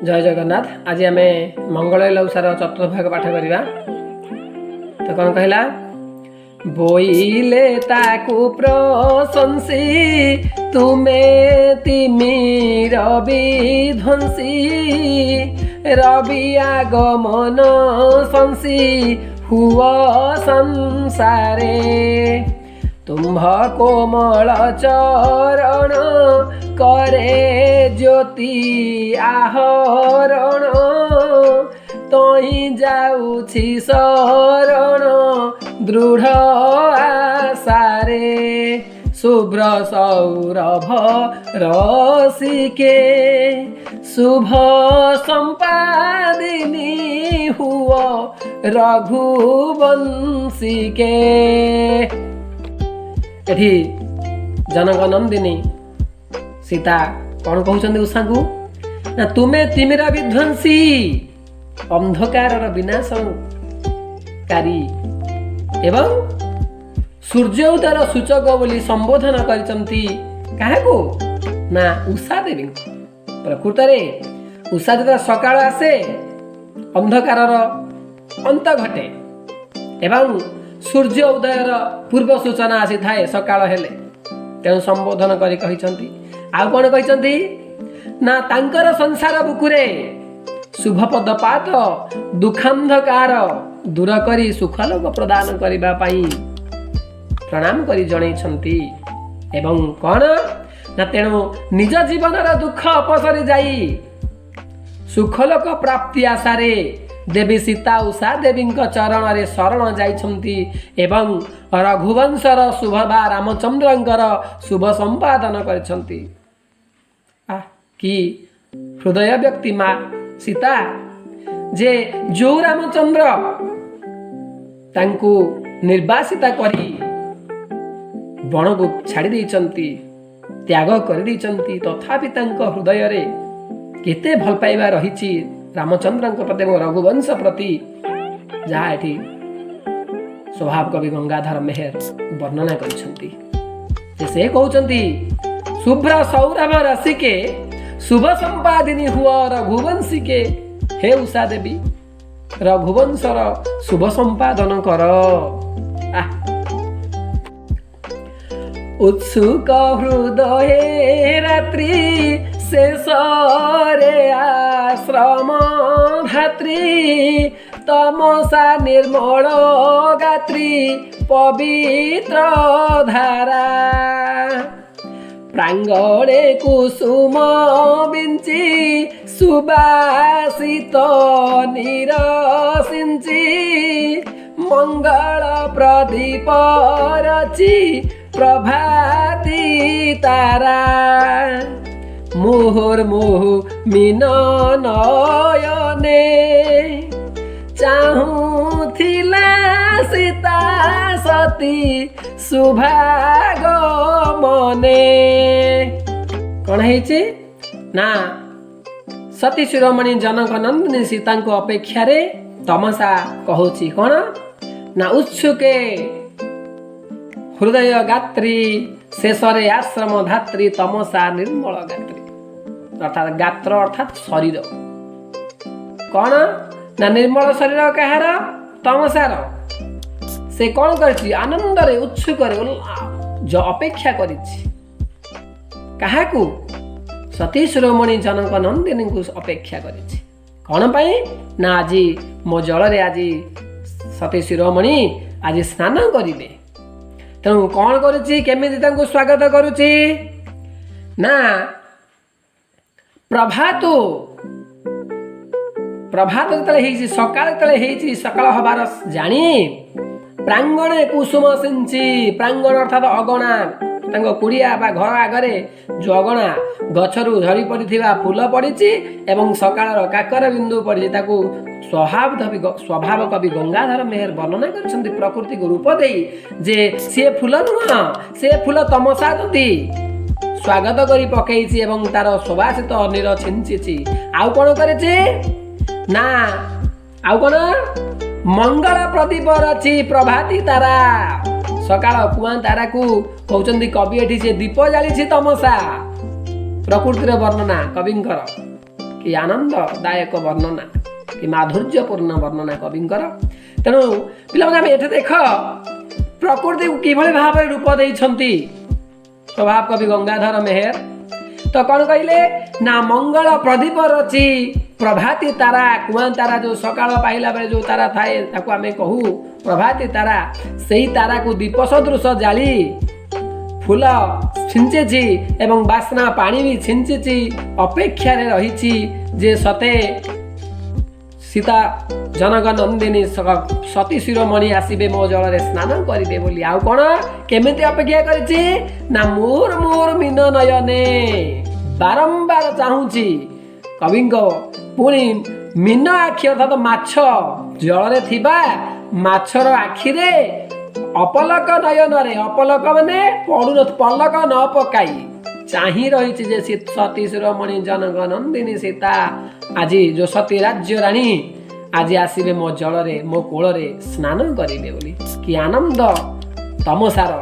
ଜୟ ଜଗନ୍ନାଥ। ଆଜି ଆମେ ମଙ୍ଗଳ ଉଷାର ଚତୁର୍ଥ ଭାଗ ପାଠ କରିବା। ତ କ'ଣ କହିଲା? ବୋଇଲେ ତାକୁ ପ୍ରଶଂସି, ତୁମେ ତିମିର ବିଧ୍ୱଂସୀ, ରବି ଆଗମନ ଶଂସି ହୁଅ ସଂସାରେ। ତୁମ୍ଭ କୋମଳ ଚରଣ କରେ ଜ୍ୟୋତି ଆହରଣ, ତହିଁ ଯାଉଛି ଶରଣ ଦୃଢ଼ ଆଶାରେ। ଶୁଭ୍ର ସୌରଭ ରସିକେ, ଶୁଭ ସମ୍ପାଦିନୀ ହୁଅ ରଘୁବଂଶୀକେ। ଏଠି ଜନକ ନନ୍ଦିନୀ ସୀତା କ'ଣ କହୁଛନ୍ତି ଉଷାଙ୍କୁ ନା, ତୁମେ ତିମିର ବିଧ୍ୱଂସୀ, ଅନ୍ଧକାରର ବିନାଶକାରୀ ଏବଂ ସୂର୍ଯ୍ୟ ଉଦୟର ସୂଚକ ବୋଲି ସମ୍ବୋଧନ କରିଛନ୍ତି। କାହାକୁ ନା ଉଷା ଦେବୀଙ୍କୁ। ପ୍ରକୃତରେ ଉଷା ଯେତେବେଳେ ସକାଳ ଆସେ, ଅନ୍ଧକାରର ଅନ୍ତ ଘଟେ ଏବଂ ସୂର୍ଯ୍ୟ ଉଦୟର ପୂର୍ବ ସୂଚନା ଆସିଥାଏ ସକାଳ ହେଲେ। ତେଣୁ ସମ୍ବୋଧନ କରି କହିଛନ୍ତି। ଆଉ କ'ଣ କହିଛନ୍ତି ନା, ତାଙ୍କର ସଂସାର ବୁକୁରେ ଶୁଭ ପଦପାତ ଦୁଃଖାନ୍ଧକାର ଦୂର କରି ସୁଖାଲୋକ ପ୍ରଦାନ କରିବା ପାଇଁ ପ୍ରଣାମ କରି ଜଣେଇଛନ୍ତି। ଏବଂ କ'ଣ ନା, ତେଣୁ ନିଜ ଜୀବନର ଦୁଃଖ ଅପସରି ଯାଇ ସୁଖଲୋକ ପ୍ରାପ୍ତି ଆଶାରେ ଦେବୀ ସୀତା ଉଷା ଦେବୀଙ୍କ ଚରଣରେ ଶରଣ ଯାଇଛନ୍ତି ଏବଂ ରଘୁବଂଶର ଶୁଭ ବା ରାମଚନ୍ଦ୍ରଙ୍କର ଶୁଭ ସମ୍ପାଦନ କରିଛନ୍ତି। ଆଃ, କି ହୃଦୟ ବ୍ୟକ୍ତି ମା ସୀତା ଯେ ଯୋଉ ରାମଚନ୍ଦ୍ର ତାଙ୍କୁ ନିର୍ବାସିତା କରି ବଣକୁ ଛାଡ଼ି ଦେଇଛନ୍ତି, ତ୍ୟାଗ କରିଦେଇଛନ୍ତି, ତଥାପି ତାଙ୍କ ହୃଦୟରେ କେତେ ଭଲ ପାଇବା ରହିଛି ରାମଚନ୍ଦ୍ରଙ୍କ ପ୍ରତି ଏବଂ ରଘୁବଂଶ ପ୍ରତି, ଯାହା ଏଠି ସ୍ୱଭାବ କବି ଗଙ୍ଗାଧର ମେହେର ବର୍ଣ୍ଣନା କରିଛନ୍ତି ଯେ ସେ କହୁଛନ୍ତି, ଶୁଭ୍ର ସୌରଭ ରସିକେ, ଶୁଭ ସମ୍ପାଦିନୀ ହୁଅ ରଘୁବଂଶୀକେ। ହେ ଉଷା ଦେବୀ, ରଘୁବଂଶର ଶୁଭ ସମ୍ପାଦନ କର। ଆଃ, ଉତ୍ସୁକ ହୃଦୟେ ରାତ୍ରି ଶେଷରେ ଆଶ୍ରମ ଧାତ୍ରୀ, ତମସା ନିର୍ମଳ ଗାତ୍ରୀ ପବିତ୍ର ଧାରା। ପ୍ରାଙ୍ଗଣେ କୁସୁମ ବିଞ୍ଚି, ସୁବାସିତ ନୀର ସିଞ୍ଚି, ମଙ୍ଗଳ ପ୍ରଦୀପ ରଚି ପ୍ରଭାତୀ ତାରା। ମୁହୁର୍ମୁହୁ ମୀନ ନୟନେ ଚାହୁଁଥିଲା ସୀତା ସତୀ ଶୁଭାଗ ମନେ। କ'ଣ ହେଇଛି ନା, ସତୀ ଶିରୋମଣି ଜନକ ନନ୍ଦିନୀ ସୀତାଙ୍କ ଅପେକ୍ଷାରେ ତମସା କହୁଛି କ'ଣ ନା, ଉତ୍ସୁକେ ହୃଦୟ ଗାତ୍ରୀ ଶେଷରେ ଆଶ୍ରମ ଧାତ୍ରୀ ତମସା ନିର୍ମଳ ଗାତ୍ରୀ। ଅର୍ଥାତ୍ ଗାତ୍ର ଅର୍ଥାତ୍ ଶରୀର। କ'ଣ ନା, ନିର୍ମଳ ଶରୀର କାହାର? ତମସାର। ସେ କ'ଣ କରିଛି? ଆନନ୍ଦରେ ଉତ୍ସୁକରେ ଅପେକ୍ଷା କରିଛି। କାହାକୁ? ସତୀ ଶିରୋମଣି ଜନକ ନନ୍ଦିନୀଙ୍କୁ ଅପେକ୍ଷା କରିଛି। କ'ଣ ପାଇଁ ନା, ଆଜି ମୋ ଜଳରେ ଆଜି ସତୀ ଶିରୋମଣି ଆଜି ସ୍ନାନ କରିବେ। ତେଣୁ କ'ଣ କରୁଛି? କେମିତି ତାଙ୍କୁ ସ୍ୱାଗତ କରୁଛି ନା, ପ୍ରଭାତ ଯେତେବେଳେ ହେଇଛି, ସକାଳ ଯେତେବେଳେ ହେଇଛି, ସକାଳ ହବାର ଜାଣି ପ୍ରାଙ୍ଗଣେ କୁସୁମ ସିଞ୍ଚି। ପ୍ରାଙ୍ଗଣ ଅର୍ଥାତ ଅଗଣା, ତାଙ୍କ କୁଡ଼ିଆ ବା ଘର ଆଗରେ ଯୋଉ ଅଗଣା, ଗଛରୁ ଝରି ପଡ଼ିଥିବା ଫୁଲ ପଡ଼ିଛି ଏବଂ ସକାଳର କାକର ବିନ୍ଦୁ ପଡ଼ିଛି। ତାକୁ ସ୍ୱଭାବ କବି ଗଙ୍ଗାଧର ମେହେର ବର୍ଣ୍ଣନା କରିଛନ୍ତି ପ୍ରକୃତିକୁ ରୂପ ଦେଇ ଯେ ସିଏ ଫୁଲ ନୁହଁ, ସେ ଫୁଲ ତମସା ନଦୀ ସ୍ୱାଗତ କରି ପକେଇଛି ଏବଂ ତାର ସୁବାସିତ ନୀର ଛିଞ୍ଚିଛି। ଆଉ କ'ଣ କରିଛି ନା, ଆଉ କ'ଣ? ମଙ୍ଗଳ ପ୍ରଦୀପ ରଚି ପ୍ରଭାତୀ ତାରା। ସକାଳ କୁଆଁ ତାରାକୁ କହୁଛନ୍ତି କବି ଏଠି, ସେ ଦୀପ ଜାଳିଛି ତମସା। ପ୍ରକୃତିର ବର୍ଣ୍ଣନା କବିଙ୍କର। କି ଆନନ୍ଦଦାୟକ ବର୍ଣ୍ଣନା, କି ମାଧୁର୍ଯ୍ୟପୂର୍ଣ୍ଣ ବର୍ଣ୍ଣନା କବିଙ୍କର। ତେଣୁ ପିଲାମାନେ, ଆମେ ଏଠି ଦେଖ ପ୍ରକୃତିକୁ କିଭଳି ଭାବରେ ରୂପ ଦେଇଛନ୍ତି ସ୍ୱଭାବ କବି ଗଙ୍ଗାଧର ମେହେର। ତ କ'ଣ କହିଲେ ନା, ମଙ୍ଗଳ ପ୍ରଦୀପ ରଚି ପ୍ରଭାତୀ ତାରା, କୁଆଁ ତାରା, ଯେଉଁ ସକାଳ ପାଇଲା ବେଳେ ଯେଉଁ ତାରା ଥାଏ ତାକୁ ଆମେ କହୁ ପ୍ରଭାତୀ ତାରା। ସେଇ ତାରାକୁ ଦୀପ ସଦୃଶ ଜାଳି ଫୁଲ ଛିଞ୍ଚିଛି ଏବଂ ବାସ୍ନା ପାଣି ବି ଛିଞ୍ଚିଛି। ଅପେକ୍ଷାରେ ରହିଛି ଯେ ସତେ ସୀତା ଜନକ ନନ୍ଦିନୀ ସତୀ ଶିରୋମଣି ଆସିବେ, ମୋ ଜଳରେ ସ୍ନାନ କରିବେ ବୋଲି। ଆଉ କ'ଣ, କେମିତି ଅପେକ୍ଷା କରିଛି ନା, ମୁହୁର ମୁହୁର ମୀନ ନୟନେ, ବାରମ୍ବାର ଚାହୁଁଛି କବିଙ୍କ ପୁଣି ମୀନ ଆଖି, ଅର୍ଥାତ ମାଛ, ଜଳରେ ଥିବା ମାଛର ଆଖିରେ ଅପଲକ ନୟନରେ, ଅପଲକ ମାନେ ପଡୁ, ପଲକ ନ ପକାଇ ଚାହିଁ ରହିଛି ଯେ ସତୀ ଶିରୋମଣି ଜନକ ନନ୍ଦିନୀ ସୀତା ଆଜି, ଯୋଉ ସତୀ ରାଜ୍ୟ ରାଣୀ ଆଜି ଆସିବେ, ମୋ ଜଳରେ, ମୋ କୂଳରେ ସ୍ନାନ କରିବେ ବୋଲି। କି ଆନନ୍ଦ ତମସାର